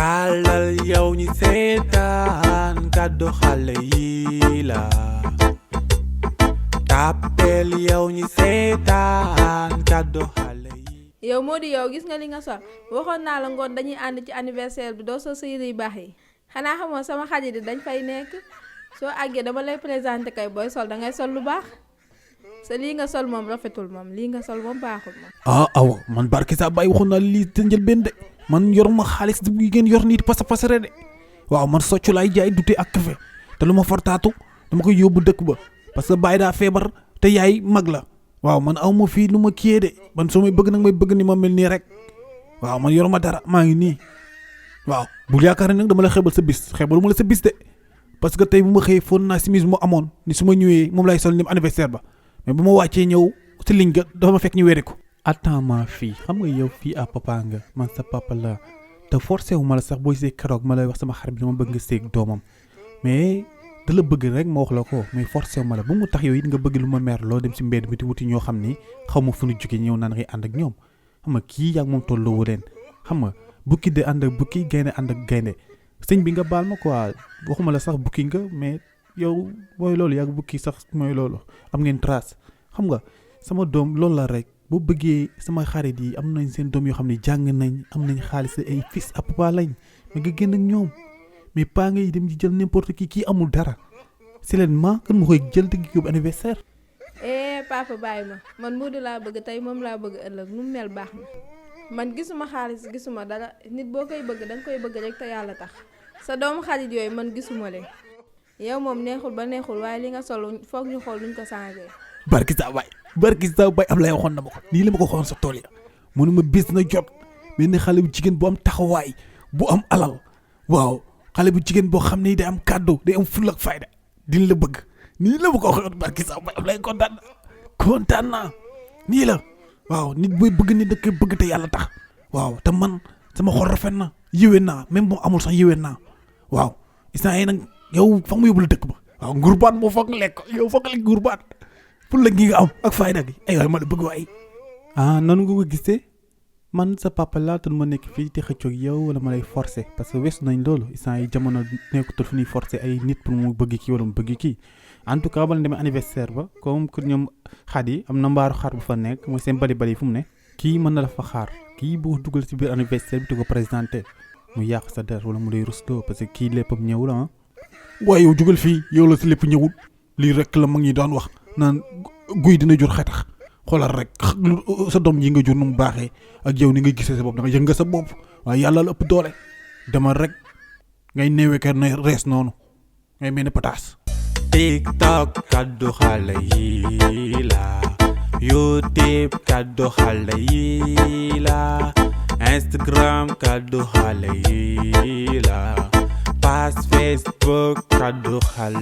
tàllal yow ñi seetaan kàddu xale yi la tàppeel yow ñi seetaan kàddu xale yi. yow Modou yow gis nga li nga sol waxoon naa la ngoon dañuy ànd ci anniversaire bi doo sol sa yére yu baax yi xanaa xamoo sama xarit yi dañ fay nekk soo àggee dama lay présenté kay booy sol dangay sol lu baax sa lii nga sol moom rafetul moom lii nga sol moom baaxul moom. awa man barke saa bàyyi waxoon naa lii te njëlbeen de man yor ma xaalis bu ngeen yor nii pasare de waaw man soccu laay jaay dute ak café te lu ma fortaatu dama koy yóbbu dëkk ba parce que bàyyi daa feebar te yaay mag la waaw man aw ma fii lu ma kiyee de man soo may bëgg nag may bëgg ni ma mel nii rek waaw man yor ma dara maa ngi nii waaw bul yaakaar nag dama la xeebal sa bis xeebalu ma la sa bis de parce que tey bu ma xëyee foon naa simise mu amoon ni su ma ñëwee moom lay sol ni anniversaire ba mais bu ma wàccee ñëw si ligne ga dafa ma fekk ñu weere ko. attends ma fii xam nga yow fii à papa nga man sa papa la te forcé wu ma la sax booy seeg keroog ma lay wax sama xarit bi dama bëgg nga seeg doomam mais da la bëgg rek ma wax la ko mais forcé wu ma la bu mu tax yow it nga bëgg lu ma mer loo dem si mbedd mi di wuti ñoo xam ni xaw ma fu ñu jógee ñëw naan ngay ànd ak ñoom xam nga kii yaa ngi moom tolloo leen xam nga bukki de ànd ak bukki gaynde ànd ak gaynde sëñ bi nga baal ma quoi waxuma la sax bukki nga mais yow mooy loolu yaa bukki sax mooy loolu am ngeen trace xam nga sama doom loolu la rek boo bëggee sama xarit yi am nañ seen doom yoo xam ne jàng nañ am nañ xaalis ay fils à papa lañ mais nga génn ak ñoom mais pas ngay dem di jël n'importe kii amul dara c'est leen ma kan ma koy jël te gi anniversaire. Papa bàyyi ma man Modou laa bëgg tey moom laa bëgg ëllëg nu mu mel baax na man gisuma xaalis gisuma dara nit boo koy bëgg danga koy bëgg rek te yàlla tax sa doomu xarit yooyu man gisuma leen yow moom neexul ba neexul waaye li nga sol foog ñu xool nuñ ko changé. barki saa baay am lay waxoon na ma ko nii la ma ko waxoon sa tool ya mu ne ma bis na jot benn xale bu jigéen bu am taxawaay bu am alal waaw xale bu jigéen boo xam ne day am kàddu day am fulla ak fayda dina la bëgg nii la ma ko waxoon barki saa baay am lay kontaan naa nii la waaw nit booy bëgg nit da koy bëgg te yàlla tax waaw te man sama xol rafet na yéwén naa même moom amul sax yéwén naa waaw instant yi nag yow fa mu yóbbu la dëkk ba waaw ngurbaan moo foog lekk yow foog lekk ngurbaan pour la gi nga am ak fayda gi ay waay ma la bëgg waay. noonu nga ko gisee man sa papa laata ma nekk fii te xëccoog yow wala ma lay forcer parce que weesu nañ loolu instant yi jamono nekkatul fu ñuy forcer ay nit pour mu bëgg kii wala mu bëgg kii en tout cas ba la demee anniversaire ba comme que ñoom xaat yi am na mbaaru xaar bu fa nekk mooy seen bali fu mu ne kii mën na la fa xaar kii boo dugal ci biir anniversaire bi te ko présenté mu yàq sa der wala mu lay rustoo parce que kii léppam ñëwul ah. waaye yow jugal fii yow la si lépp ñëwul lii rek la mag ñi daan wax naan guy dina jur xetax xoolal rek sa doom yi nga jur nu mu baaxee ak yow ni nga gisee sa bopp da nga yëg nga sa bopp waaye yàlla la ëpp doole demal rek ngay neewee kër na rees noonu ngay mel ni pataas. TikTok kàddu xale yi la YouTube kàddu xale yi la Instagram kàddu xale yi la page Facebook kàddu xale